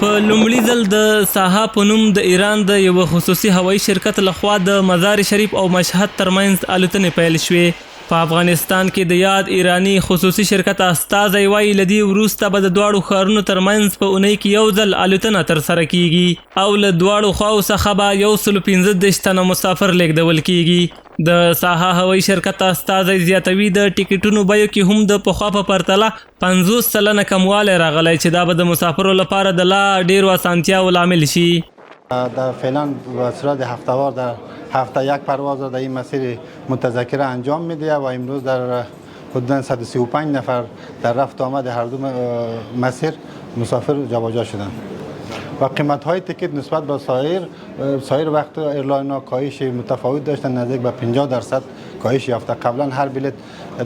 په لومړي ځل د ساحه په نوم د ایران د یوه خصوصي هوایي شرکت له خوا د مزار شریف او مشهد ترمنځ الوتنې پیل شوې. په افغانستان کې د یاد ایراني خصوصي شرکت استازی وايي، له دې وروسته به د دواړو ښارونو ترمنځ په اونۍ کې یو ځل الوتنه ترسره کېږي او له دواړو خواوو څخه به 135 تنه مسافر لېږدول کېږي. د ساحه هوایي شرکت استازی زیاتوي، د ټکټونو بیو کې هم د پخوا په پرتله 50% کموالی راغلی چې دا به د مسافرو لپاره د لا ډېرو اسانتیاوو لامل شي. در فعلا به صورت هفته‌وار در هفته یک پرواز را در این مسیر متذکره انجام میده و امروز در حدودا 135 نفر در رفت آمد هر دو مسیر مسافر جابجا شدند و قیمت های تکت نسبت به سایر وقت airline ها کاهش متفاوت داشتن، نزدیک به 50% کاهش یافته. قبلا هر بلیت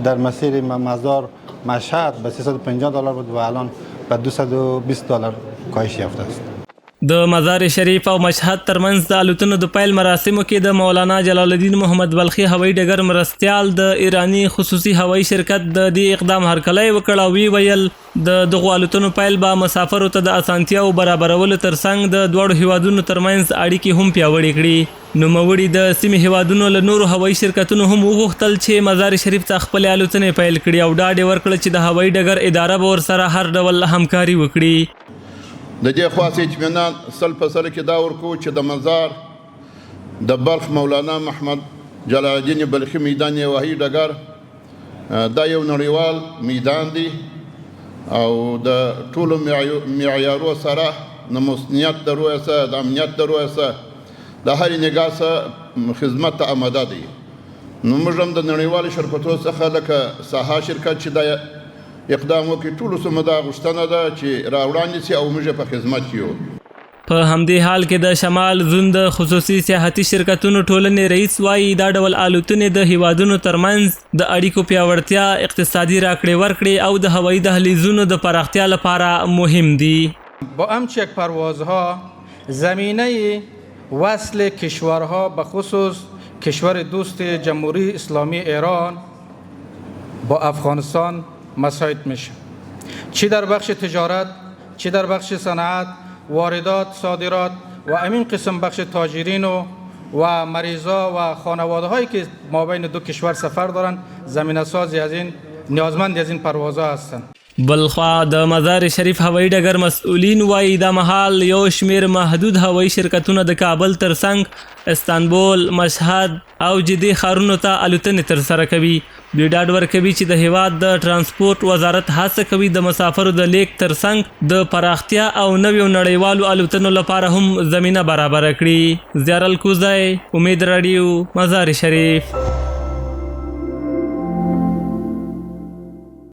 در مسیر مزار مشهد به 350 دلار بود و الان به 220 دلار کاهش یافته است. د مزار شریف او مشهد ترمنځ د الوتنو د پیل مراسمو کې د مولانا جلال الدین محمد بلخي هوایي ډګر مرستیال د ایراني خصوصي هوایي شرکت د دې اقدام هرکلی وکړ او ویې ویل، د دغو الوتنو پیل به مسافرو ته د اسانتیاوو برابرولو ترڅنګ د دواړو هیوادونو ترمنځ اړیکې هم پیاوړې کړي. نوموړي د سیمې هیوادونو له نورو هوایي شرکتونو هم وغوښتل چې مزار شریف ته خپلې الوتنې پیل کړي او ډاډ یې ورکړ چې د هوایي ډګر اداره به ورسره هر ډول همکاري وکړي. د دې خواص اطمینان 100% کې دا ورکو چې د مزار د بلخ مولانا محمد جلال الدین بلخي میدان هوایي ډګر دا یو نړیوال میدان دی او د ټولو معیارو سره د مصنیت د رویه سره، د امنیت د رویه سره، د هرې نګاه سره خدمت ته آماده دی. نو موږ هم د نړیوالو شرکتونو څخه لکه ساحه شرکت چې دا اقدام وکړي، ټولو څخه دا غوښتنه ده چې را وړاندې شي او موږ یې په خدمت کې یو. په همدې حال کې د شمال زون د خصوصي سیاحتي شرکتونو ټولنې رئیس وايي، دا ډول الوتنې د هیوادونو ترمنځ د اړیکو پیاوړتیا، اقتصادي راکړې ورکړې او د هوایي دهلیزونو د پراختیا لپاره مهم دي. با همچین یک پروازها زمینه وصل کشورها به خصوص کشور دوست جمهوری اسلامی ایران با افغانستان مساعد میشه، چی در بخش تجارت، چی در بخش صنعت، واردات، صادرات و همین قسم بخش تاجرین و مریضا و خانواده هایی که مابین دو کشور سفر دارند، زمینه سازی از این نیازمند از این پروازها هستند. بلخوا د مزار شریف هوایي ډګر مسؤلین وایي، دا مهال یو شمېر محدود هوایي شرکتونه د کابل ترڅنګ استانبول، مشهد او جدې ښارونو ته الوتنې ترسره کوي. دوی ډاډ ورکوي چې د هیواد د ترانسپورت وزارت هڅه کوي د مسافرو د لیږد ترڅنګ د پراختیا او نویو نړیوالو الوتنو لپاره هم زمینه برابره کړي. زیار الکوزی، امید راډیو، مزار شریف.